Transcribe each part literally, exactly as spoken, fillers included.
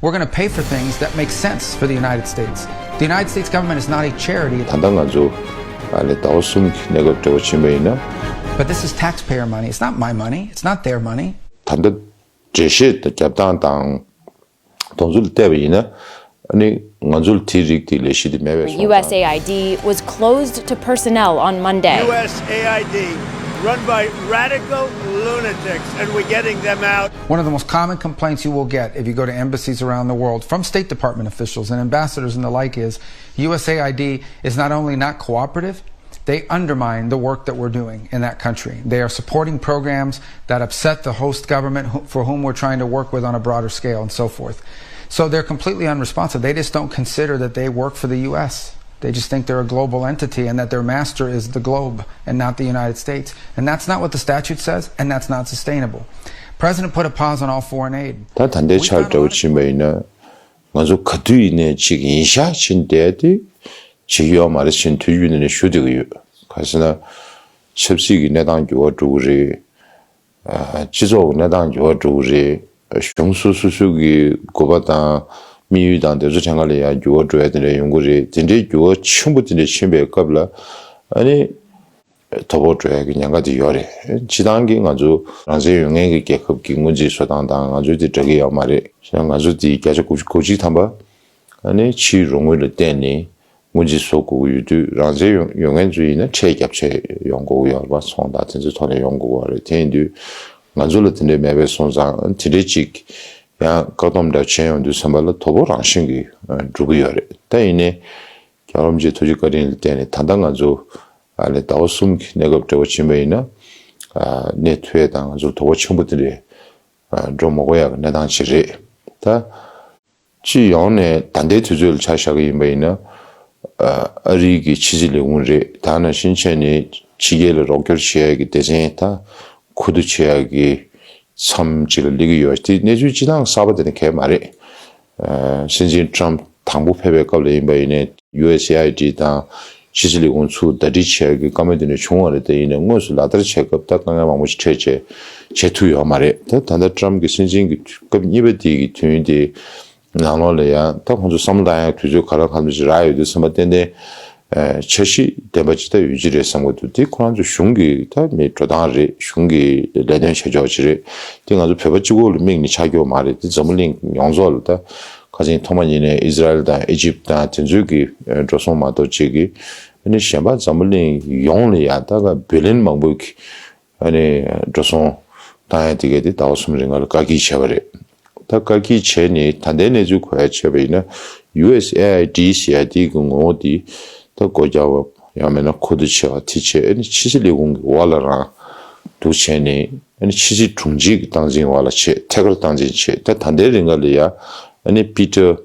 We're going to pay for things that make sense for the United States. The United States government is not a charity. ད་ལྟ་ང་ཚོ་ཨ་ནི་ཟླ་བ་གསུམ་གྱི་གནས་སྐབས་འབྲེལ་བ་ཕྱིན་པ་ཡིན་ན། But this is taxpayer money. It's not my money. It's not their money. ད་ལྟ་འགྲེལ་བཤད་དང་རྒྱབ་སྟངས་དང་དོན་ཚུལ་ལ་བལྟས་པ་ཡིན་ན། ཨ་ནི་ང་ཚོ་ལ་དེའི་རིགས་དེ་ལས་གཞི་དེ་མེད་པའི་སོང་ཙང་། U S A I D was closed to personnel on Monday. U S A I D, run by radical lunatics, and we're getting them out. One of the most common complaints you will get if you go to embassies around the world from State Department officials and ambassadors and the like is U S A I D is not only not cooperative, they undermine the work that we're doing in that country. They are supporting programs that upset the host government who, for whom we're trying to work with on a broader scale and so forth. So they're completely unresponsive. They just don't consider that they work for the U S. They just think they're a global entity and that their master is the globe and not the United States. And that's not what the statute says, and that's not sustainable. President put a pause on all foreign aid. ད་ད་ལྟའི་ཆར་འདྲ་བོ་ཕྱིན་པ་ཡིན་ན། ང་ཚོ་ག་དུས་ཡིན་ནའི་ཅིག་ཡིན་ཤག་ཕྱིན་བསྡད་དེ་བྱེད་ཀྱི་ཡོད་མ་རེད། ཕྱིན་དུས་རྒྱུན་ནས་ཞུ་བསྡད་ཀྱི་ཡོད། ག་ཟེར་ན། ཆབ་སྲིད་ཀྱི་གནས་སྟངས་འགྱུར་བ་འགྲོ་གི་རེད། ཨ། སྤྱི་ཚོགས་ཀྱི་གནས་སྟངས་འགྱུར་བ་འགྲོ་གི་རེད། གཞུང་སོ་སོ་སོ་གི་དགོས་པ་དང་དམིགས་ཡུལ་དང་དེ་ཚོ་ཐད་ཀ་ལ་ཡང་འགྱུར་བ་འགྲོ་ཡ་དེ་འདྲ་ཡོང་གི་རེད། དེ་འདྲའི་འགྱུར་བ་ཆེན་པོ་དེ་འདྲ་ཕྱིན་པའི་སྐབས་ལ་ཨ་ནི། དོ་ཕོག་འགྲོ་ཡ་གི་ཉེན་ཁ་དེ་ཡོད་རེད། སྤྱིར་བཏང་གི་ང་ཚོ་རང་བཙན་ཡོད་མཁན་གྱི་རྒྱལ་ཁབ་ཀྱི་སྔོན་རྩིས་བཟོ་སྟངས་དང་ང་ཚོའི་དེ་འདྲ་གི་ཡོད་མ་རེད། ང་ཚོ་དེ་བརྒྱ་ཆ་དགུ་བཅུ་གོ་གཅིག་ཐམ་པ་ཨ་ནི་ཕྱིའི་རོགས་དངུལ་ལ་བརྟེན་ནས་སྔོན་རྩིས་བཟོ་དགོས་ཀྱི་ཡོད་དུས། རང་བཙན་ཡོད་ཡོད་མཁན་ཚོ་ཡིན་ན་ཁྲལ་བརྒྱབ་བྱས་ཡོང་དགོས་ཀྱི་ཡོད་རེད་པ། ཚོང་དང་དེ་ཚོའི་ཐོག་ནས་ཡོང་དགོས་ཀྱི་ཡོད་རེད། དེ་ཡིན་དུས་ང་ཚོ་ལ་དེ་འདྲ་མེད་པའི་སོང་ཙང་། དེ་འདྲའི་ཅིག་ཡང་བཀག་སྡོམ་འདྲ་བྱས་ཡོང་དུས་ཙམ་པ་ལ་དོ་ཕོག་རང་བཞིན་གྱིས་འགྲོ་གི་ཡོད་རེད། ད་ཡིན་ནའི་རྒྱལ་བ་རིན་པོ་ཆེའི་ཐུགས་རྗེ་བཀའ་དྲིན་ལ་བརྟེན་ནས་ད་ལྟ་ང་ཚོ་ཨ་ནི་ཟླ་བ་གསུམ་གྱི་གནས་སྐབས་འབྲེལ་བ་ཕྱིན་པ་ཡིན་ན། ཨ། གནས་ཐུབ་ཡས་དང་ང་ཚོར་དོ་ཕོག་ཆེན་པོ་དེ་འདྲ་འགྲོ་མ་དགོས་ཡག་གི་གནས་སྟངས་ཅིག་རེད། ད་སྤྱི་ཡོངས་ནས་ད་ལྟའི་དུས་ཚོད་ལ་ཆ་བཞག་གི་ཡིན་པ་ཡིན་ན། ཨ། ཨ་རིའི་གི་ཕྱི་སྲིད་ལས་ཁུངས་རེད། ད་ནང་བཞིན་བྱས་ནས་ཕྱི་རྒྱལ་ལ་རོགས་སྐྱོར་བྱེད་ཡག་གི་སྡེ་ཚན་ད་ཁུ་བསྡུ་བྱེད་ཡག་གི་མཚམས་ཅིག་ལ་སླེབས་ཀྱི་ཡོད་དེ། གནས་ཚུལ་སྤྱི་བཏང་གསར་པ་དེ་འདྲ་གང་ཡང་མ་རེད། ཨ། སྲིད་འཛིན་ཊམ་དང་པོ་ཕེབས་པའི་སྐབས་ལ་ཡིན་པ་ཡིན་ནའི་ཡུ་ཨེས་ཨེ་ཨའི་ཌི་དང་ཕྱི་སྲིད་ལས་ཁུངས་ཚུར་ཟླ་སྒྲིལ་བྱེད་ཀྱི་བཀའ་མོལ་དེ་འདྲ་བྱུང་བ་རེད། དེ་ཡིན་ནའི་དངོས་སུ་ལག་བསྟར་བྱེད་སྐབས་ད་དཀའ་ངལ་མང་པོ་ཞིག་འཕྲད་བྱས་བྱེད་ཐུབ་ཡོད་མ་རེད། ད་ད་ལྟ་ཊམ་གྱི་སྲིད་འཛིན་གྱི་སྐབས་གཉིས་པ་དེ་གི་དུས་ཡུན་དེ་ནང་ལོགས་ལ་ཡང་ད་ཁོང་ཚོ་བསམ་བློ་བཏང་ཡག་དུས་ཚོད་ག་རེ་ག་འདྲ་ཞིག་རག་ཡོད་དུས་ཙམ་པ་ཏན་ཏན་འཆར་གཞི་ལྡན་པ་ཅིག་ད་ཡོད་ཀྱི་རེད་བསམ་གྱི་འདུག་དེ་ཁོ་རང་ཚོ་གཞུང་གི་ད་མི་འགྲོ་སྟངས་རེད། གཞུང་གི་ལས་དོན་བྱེད་ཕྱོགས་ཅིག་རེད། དེ་ང་ཚོ་བོད་པ་གཅིག་པོ་ལ་དམིགས་ནས་ཆགས་ཀྱི་ཡོད་མ་རེད། དེ་འཛམ་བུ་གླིང་ཡོངས་རྫོགས་ལ་ད། ཁ་སང་ཐོག་མ་ཉིད་ནས་ཨི་ཟི་རལ་དང་ཨི་ཇིབ་དང་དེ་ཚོའི་གི་འགྲོ་སོང་མ་གཏོགས་ཅིག་གི་ཨ་ནི་གཞན་པ་འཛམ་བུ་གླིང་ཡོངས་ལ་ཡང་ད་ག་བི་ལི་ཡོན་མང་པོ་གི་ཨ་ནི་འགྲོ་སོང་བཏང་ཡ་དེ་གས་དེ་ཟླ་བ་གསུམ་རིང་ལ་བཀག་སྐྱིལ་བྱས་པ་རེད། ད་བཀག་སྐྱིལ་བྱས་ནས་ད་ལྟའི་གནས་ཚུལ་གོ་ཡ་བྱས་པ་ཡིན་ན། ཡུ་ཨེས་ཨེ་ཨའི་ཌི་ཟེར་ཡ་དེ་གི་ངོ་བོ་དེ་ད་སྒོ་རྒྱག་པ་ཡང་མིན་ན་ཁུ་བསྡུ་བྱས་པ་དེ་བྱས། ཨ་ནི་ཕྱི་སྲིད་ལས་ཁུངས་ཀྱི་འོག་ལ་རང་འདུག་བྱས་ནས། ཨ་ནི་ཕྱི་སྲིད་དྲུང་ཆེ་གི་སྟངས་འཛིན་འོག་ལ་བྱས། ཐད་ཀར་སྟངས་འཛིན་བྱས། ད་ད་ལྟའི་རིང་ག་ལ་ཡ་ཨ་ནི་པི་ཏར་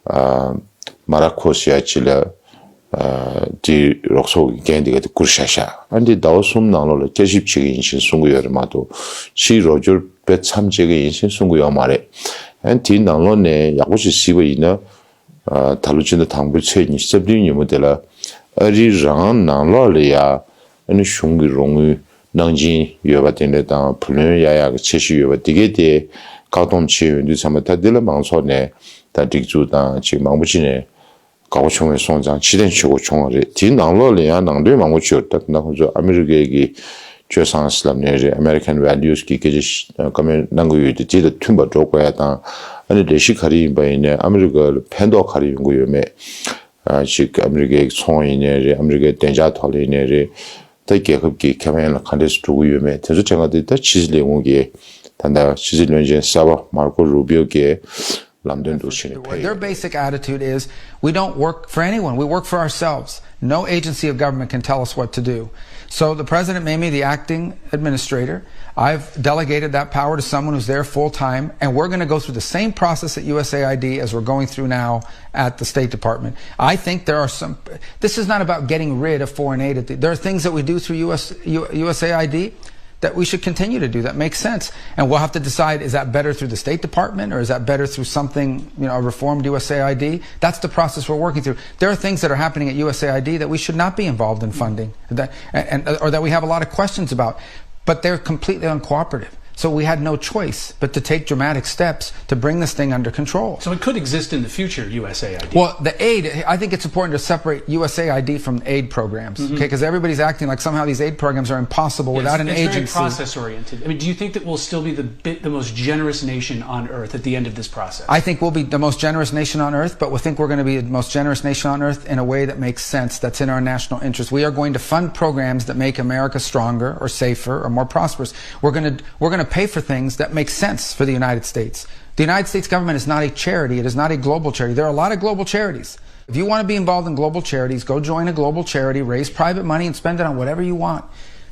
ཨ་མ་ར་ཁོ་ཟེར་ཡ་ཅིག་ལ་ཨ་དེ་རོགས་ཚོགས་ཀྱི་འགན་དེ་ག་དེ་བསྐུར་བཞག་ཤག་ཨ་ནི་དེ་ཟླ་བ་གསུམ་ནང་ལོགས་ལ་བསྐྱར་ཞིབ་བྱེད་ཀྱི་ཡིན་ཞེས་གསུང་གི་ཡོད་རེད་མ་གཏོགས། ཕྱིའི་རོགས་སྐྱོར་དཔེ་མཚམས་བཅད་ཀྱི་ཡིན་ཞེས་གསུང་གི་ཡོད་མ་རེད། ཨ་ནི་དེའི་ནང་ལོགས་ནས་ཡག་པོ་ཞིག་གཟིགས་པ་ཡིན་ན། ཨ་ད་ལོ་སྤྱི་ཟླ་དང་པོའི་ཚེས་ཉི་ཤུ་རྩ་བདུན་ཉིན་མོ་དེ་ལ་ཨ་རིའི་རང་ནང་ལོགས་ལ་ཡ་ཨ་ནི་གཞུང་གི་རོགས་དངུལ་གནང་སྦྱིན་ཡོད་པ་དེ་འདྲ་དང་། བུ་ལོན་གཡར་ཡག་གི་འཆར་གཞི་ཡོད་པ་དེ་གས་དེ་བཀག་སྡོམ་བྱས་ཡོང་དུས་ཙམ་པ། ད་འདི་ལ་མང་ཚོགས་ནས་ད་སྒྲིག་འཛུགས་དང་ཅིག་མང་པོ་ཅིག་ནས་དགའ་པོ་བྱུང་བའི་སོང་ཙང་ཕྱིར་འཐེན་བྱེད་དགོས་བྱུང་བ་རེད། དེའི་ནང་ལོགས་ལ་ཡང་ནང་དོན་མང་པོ་ཅིག་ཡོད་རེད། ད་ད་ཁོང་ཚོ་ཨ་མི་རི་ཀའི་གི་སྤྱོད་བཟང་ཟེར་ལབ་ནའི་རེད། American values གི་སྐད་ཆ་བཀའ་མོལ་གནང་གི་ཡོད་དེ། དེ་དང་མཐུན་པར་འགྲོ་དགོས་ཡ་དང་། ཨ་ནི་ལས་གཞི་ག་རེ་ཡིན་པ་ཡིན་ནའི་ཨ་མི་རི་ཀ་ལ་ཕན་ཐོགས་ག་རེ་ཡོང་གི་ཡོད་མེད། ཨ་ཅིག་ཨ་མི་རི་ཀའི་ཚོང་ཡིན་ནའི་རེད། ཨ་མི་རི་ཀའི་བདེ་འཇགས་ཐོག་ལ་ཡིན་ནའི་རེད། ད་རྒྱལ་ཁབ་ཀྱི་ཁེ་ཕན་ལ་ག་འདྲས་སེ་འགྲོ་གི་ཡོད་མེད། དེ་ཚོ་དྲན་ག་དེ་ད་ཕྱི་སྲིད་ལས་ཁུངས་ཀྱི་ད་ལྟ་ཕྱི་སྲིད་བློན་ཆེན་གསར་པ་མར་ཀོ་རུ་བིའོ་གིས་ལམ་སྟོན་འདུག་བྱས་ནས་ཕེབས་ཡོད་རེད། Their basic attitude is, we don't work for anyone. We work for ourselves. No agency of government can tell us what to do. So the president made me the acting administrator. I've delegated that power to someone who's there full time, and we're going to go through the same process at U S A I D as we're going through now at the State Department. I think there are some. This is not about getting rid of foreign aid. At the, there are things that we do through U S, U, U S A I D that we should continue to do, that makes sense. And we'll have to decide, is that better through the State Department, or is that better through something, you know, a reformed U S A I D? That's the process we're working through. There are things that are happening at U S A I D that we should not be involved in funding, that, and, or that we have a lot of questions about, but they're completely uncooperative. So we had no choice but to take dramatic steps to bring this thing under control. So it could exist in the future, U S A I D. Well, the aid, I think it's important to separate U S A I D from aid programs, okay? Because everybody's acting like somehow these aid programs are impossible without an it's, it's very agency. Process oriented. I mean, do you think that we'll still be the, bit, the most generous nation on earth at the end of this process? I think we'll be the most generous nation on earth, but we think we're going to be the most generous nation on earth in a way that makes sense, that's in our national interest. We are going to fund programs that make America stronger or safer or more prosperous. We're going to, we're going to pay for things that make sense for the United States. The United States government is not a charity. It is not a global charity. There are a lot of global charities. If you want to be involved in global charities, go join a global charity, raise private money, and spend it on whatever you want.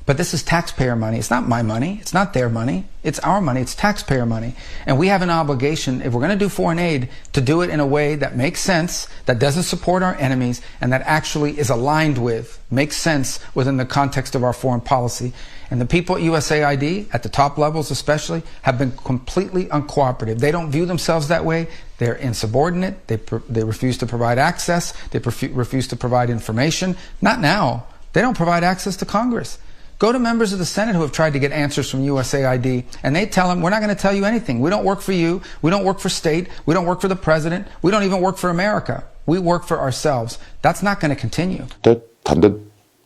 But this is taxpayer money. It's not my money. It's not their money. It's our money. It's taxpayer money. And we have an obligation, if we're going to do foreign aid, to do it in a way that makes sense, that doesn't support our enemies, and that actually is aligned with, makes sense within the context of our foreign policy. And the people at U S A I D, at the top levels especially, have been completely uncooperative. They don't view themselves that way. They're insubordinate. They, they refuse to provide access. They refuse to provide information. Not now. They don't provide access to Congress. Go to members of the Senate who have tried to get answers from U S A I D, and they tell them, "We're not going to tell you anything. We don't work for you. We don't work for state. We don't work for the president. We don't even work for America. We work for ourselves." That's not going to continue. ད་ད་ལྟ་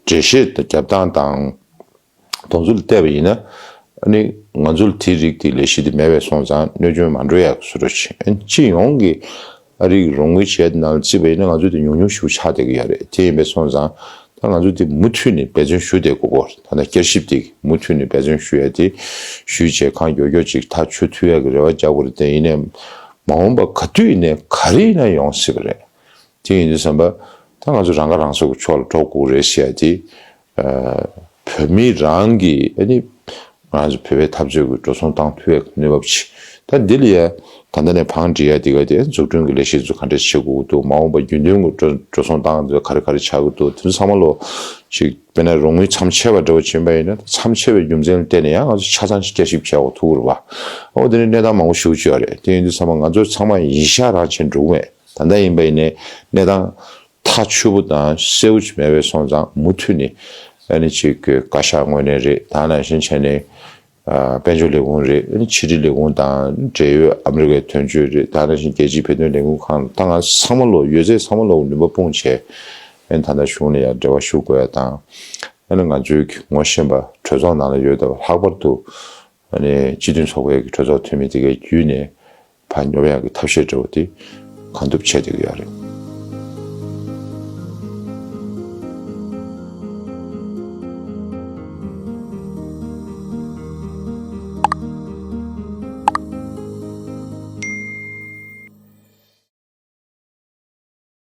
འགྲེལ་བཤད་དང་རྒྱབ་སྟངས་དང་དོན་ཚུལ་བལྟས་པ་ཡིན་ན། ཨ་ནི་ང་ཚོར་དེའི་རིགས་དེ་ལས་གཞི་དེ་མེད་པས་སོང་ཙང་གནོད་སྐྱོན་མ་འགྲོ་ཡག་བཟོ་འདྲ་ཞིག་ཨ་ནི་སྤྱི་ཡོངས་ཀྱི་ཨ་རིའི་རོགས་དངུལ་བྱས་ནང་བརྩིས་པ་ཡིན་ན་ང་ཚོ་དེ་ཉུང་ཉུང་ཞིག་ཆགས་བསྡད་ཀྱི་ཡོད་རེད། དེ་ཡིན་པས་སོང་ཙང་ད་ང་ཚོ་དེ་མུ་མཐུད་ནས་འབད་བརྩོན་ཞུ་བསྡད་དགོས་སྐོར། ད་ལྟ་བསྐྱར་ཞིབ་དེ་མུ་མཐུད་ནས་འབད་བརྩོན་ཞུ་ཡ་དེ་ཞུས་བྱས་གང་མགྱོགས་མགྱོགས་ཅིག་ཐག་ཆོད་ཐུབ་ཡ་གི་རེ་བ་རྒྱག་དགོས་རེད། དེ་ཡིན་ནའི་མ་འོངས་པ་ག་དུས་ཡིན་ནའི་ག་རེ་ཡིན་ན་ཡོང་སྲིད་པ་རེད། དེ་ཡིན་དུས་ཙམ་པ་ད་ང་ཚོ་རང་ཁ་རང་གསོ་གི་ཕྱོགས་ལ་འགྲོ་དགོས་རེད་ཟེར་ཡ་དེ། བོད་མི་རང་གིས་ཨ་ནི་ང་ཚོ་བོད་པའི་འཐབ་རྩོད་ཀྱི་འགྲོ་སོང་བཏང་ཐུབ་ཡ་གནས་བབ་ཅིག་ད་འདི་ལ་ཡ་ད་ལྟ་ནས་བང་སྒྲིག་ཡ་དེ་ག་དེ་འཛུགས་སྐྲུན་གྱི་ལས་གཞི་ཚོ་ག་འདྲ་བྱེད་དགོས་ཀྱི་འདུག་མ་འོངས་པ་རྒྱུན་མཐུད་ཀྱི་འགྲོ་འགྲོ་སོང་བཏང་ཚོ་ག་རེ་ག་རེ་བྱ་དགོས་འདུག་དེ་ཚོ་ཚང་མ་ལོ་ཅིག་དཔེར་ན་རོགས་དངུལ་མཚམས་ཆད་པ་འདྲ་བོ་ཕྱིན་པ་ཡིན་ན་མཚམས་ཆད་པའི་རྒྱུ་མཚན་ལ་བརྟེན་ནས་ཡང་ང་ཚོ་ཆ་ཚང་ཞིག་བསྐྱར་ཞིབ་བྱེད་དགོས་ཐུག་གི་རེད་པ། འོ་དེ་ནི་གནས་སྟངས་མང་པོ་ཞིག་ཅིག་ཡོད་རེད། དེ་ཡིན་དུས་ཚང་མ་ང་ཚོ་ཚང་མ་ཡིན་ཤག་རང་བྱེད་འགྲོ་གི་མེད། ད་ལྟ་ཡིན་པ་ཡིན་ནའི་གནས་སྟངས་ཐག་ཆོད་པོ་དང་གསལ་པོ་ཅིག་མེད་པའི་སོང་ཙང་མུ་མཐུད་ནས་ཨ་ནི་ཅིག་གི་བཀའ་ཤག་ངོས་ནས་རེད། ད་ནང་བཞིན་བྱས་ནས་དཔལ་འབྱོར་ལས་ཁུངས་རེད། ཨ་ནི་ཕྱི་དྲིལ་ལས་ཁུངས་དང་འབྲེལ་ཡོད་ཨ་མི་རི་ཀའི་དོན་གཅོད་རེད། ད་ནང་བཞིན་རྒྱལ་སྤྱིའི་བོད་དོན་ལས་ཁུངས་ཁང་ད་ང་ཚང་མ་ལོ་ཡོད་ཚད་ཚང་མ་ལོ་ནུས་པ་སྤུངས་བྱས་ཨ་ནི་ད་ལྟ་གཞུང་ལ་ཡང་འབྲེལ་བ་ཞུ་དགོས་ཡ་དང་། ཨ་ནི་ང་ཚོའི་ངོ་ཤེས་པ་གྲོས་ཚོགས་ནང་ལ་ཡོད་པ་ལྷག་པར་དུ་ཨ་ནི་སྤྱི་མཐུན་ཚོགས་པའི་གྲོས་ཚོགས་འཐུས་མི་དེ་གའི་བརྒྱུད་ནས་ཕར་སྙོབ་ཡག་གི་ཐབས་ཤེས་འདྲ་བོ་དེ་གང་ཐུབ་བྱས་བསྡད་ཀྱི་ཡོད་རེད།